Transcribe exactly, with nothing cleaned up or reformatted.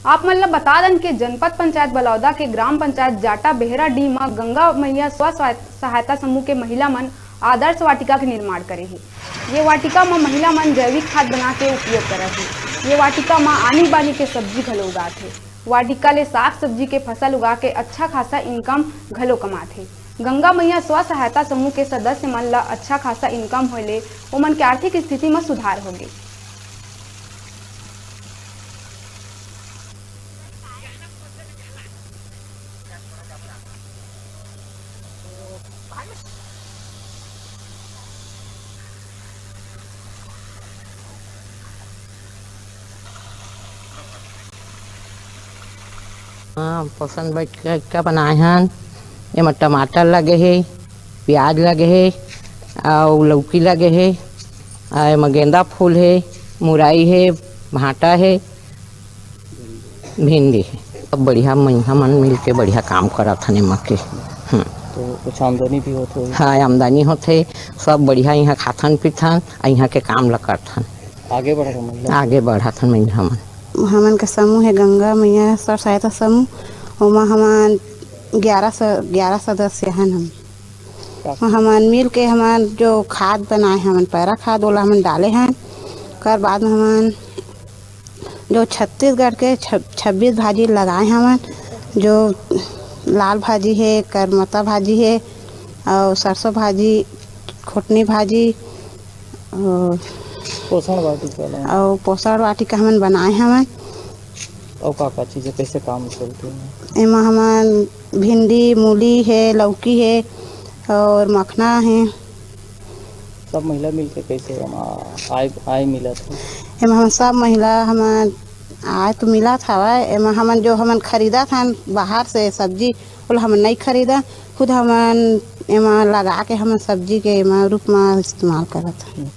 आप मन ल बता दन के जनपद पंचायत बलौदा के ग्राम पंचायत जाटा बेहरा डीह म गंगा मैया स्व सहाय-, सहायता समूह के महिला मन आदर्श वाटिका के निर्माण करे हे। ये वाटिका म महिला मन जैविक खाद बना के उपयोग करत हे। ये वाटिका म आनी बानी के सब्जी घलो उगात हे। वाटिका ले साग सब्जी के फसल उगा के अच्छा खासा income घलो कमात हे। गंगा मैया स्व सहायता समूह के सदस्य मन ल अच्छा खासा income होए ले ओमन के आर्थिक स्थिति म सुधार होगे। हाँ, पोषण बैठका बनाए हन। एमा टमाटर लगे हे, प्याज लगे हे, अउ लौकी लगे हे, अउ एमा गेंदा फूल हे, मुरई हे, भांटा हे, भिंडी हे। सब बढ़िया, महिला मन मिल के बढ़िया काम करत हन एमा के। हम्म। तो कुछ आमदनी भी होत होही? हाँ, आमदनी होथे। सब बढ़िया इहाँ खाथन पीथन, अउ इहाँ के काम ल करथन। आगे बढ़त हन महिला? आगे बढ़त हन महिला मन। हमन के समूह हे गंगा मैया स्व सहायता समूह, ओमा हमन ग्यारह स-, ग्यारह सदस्य हन हम। का? हमन मिल के हमन जो खाद बनाए हन, हमन पैरा खाद, ओला हमन डाले हन। ओकर बाद में हमन जो छत्तीसगढ़ के छ-, छब्बीस भाजी लगाए हवन, जो लाल भाजी हे, करमता भाजी हे, अउ सरसों भाजी, खोटनी भाजी, अउ पोषण वाटिका ला। अउ पोषण वाटिका हमन बनाए हवन। अउ का का चीज हे, कैसे काम चलथे? एमा हमन भिंडी, मूली हे, लौकी हे अउ मखना हे। सब महिला मिलके कैसे एमा आय, आय मिलत हे? एमा हमन सब महिला हमन आय तो मिलत हवय, एमा हमन जो हमन खरीदत हन बाहर से सब्जी, ओला हमन नइ खरीदन, खुद हमन एमा लगा के हमन सब्जी के एमा रूप म इस्तेमाल करत हन।